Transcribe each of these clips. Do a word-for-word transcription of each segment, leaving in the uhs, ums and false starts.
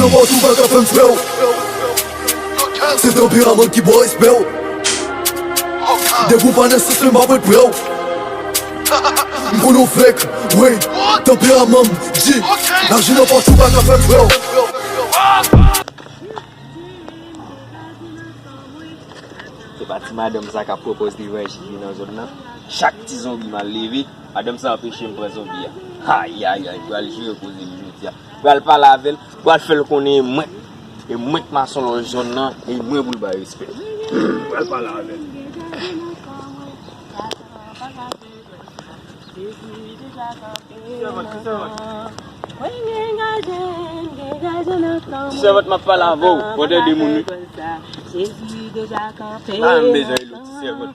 Nan pòt ou pa ka fè m frè w. Se tanperaman ki ba w respè w. Depi w pa nan sans mwen m ap ret prè w. M konn ou fake, wi. Tanperaman m di. Lajan nan pòt ou pa ka fè m frè w. Se pa ti madanm sa k ap pwopòz levanjil li nan zòn nan. Chak ti zonbi m al leve, madanm sa anpeche m pran zonbi a. Ayayay, pral jere koze li jodi a. Pral pale avè l, pral fè l konnen e mwen, e mwen k mason lòj zòn nan, e mwen pou l bay respè. Pral pale avè l. Ti sèvant, m ap pale avè w, pandan de moun wi. Pa menm bezwen rele w ti sèvant.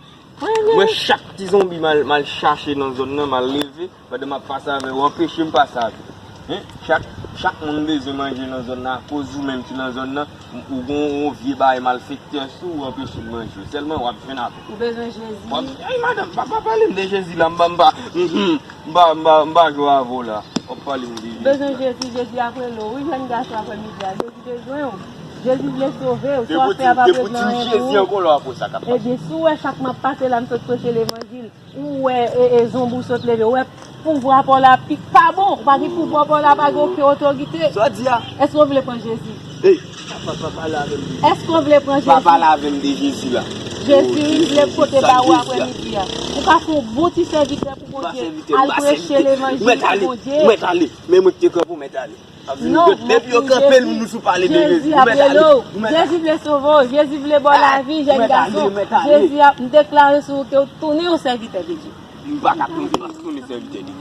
Mwen, chak ti zonbi m al, m al chache nan zòn nan, m al leve, pandan m ap pase avè w, anpeche m pase avè w. Hen? Chak, chak moun bezwen manje nan zòn nan, akoz ou menm ki nan zòn nan, ou gon yon vye bagay malfektè sou ou, anpeche m manje. Sèlman w ap jwenn avè m. Ou bezwen Jezi? W ap, ey, madanm, pa, pa pale m de Jezi la, m pa, m pa, mhm, m pa, m pa, m pa jwe avè w la. W ap pale m de Jezi. Bezwen Jezi, Jezi ap rele w. Wi, jèn gason, aprè midi a, Jezi bezwen w. Jezi vle sove w. Sa w ap fè a pa pou ret nan men w. Jezi ankò lè w ap wè sa k ap pase. Ebyen, si w wè sa k m ap pase la, m sot preche levanjil. Ou wè, e, e, zonbi w sot leve. Ou wè pouvwa pa w la pi pa bon. Ou pa gen pouvwa pa w la, pa gen okenn otorite. Sa w di a? Èske w vle pran Jezi? Ey, pa, pa, pa pale avè m de Jezi. Èske w vle pran Jezi? Pa pale avè m de Jezi la. Jezi, wi, m vle pote ba ou aprè midi a. Ou ka fè yon bon ti sèvitè pou Bondye. Al preche levanjil pou Bondye. Mèt ale, mèt ale. Men mwen ki te kanpe w, mèt ale. Non, depi yo kanpe nou, nou sou pale de Jezi. Jezi ap rele w. Jezi vle sove w. Jezi vle ba w lavi, jèn gason. Jezi ap, m deklare sou ou ke w tounen yon sèvitè de Dye. M pa ka tounen, m pa tounen sèvitè de Dye.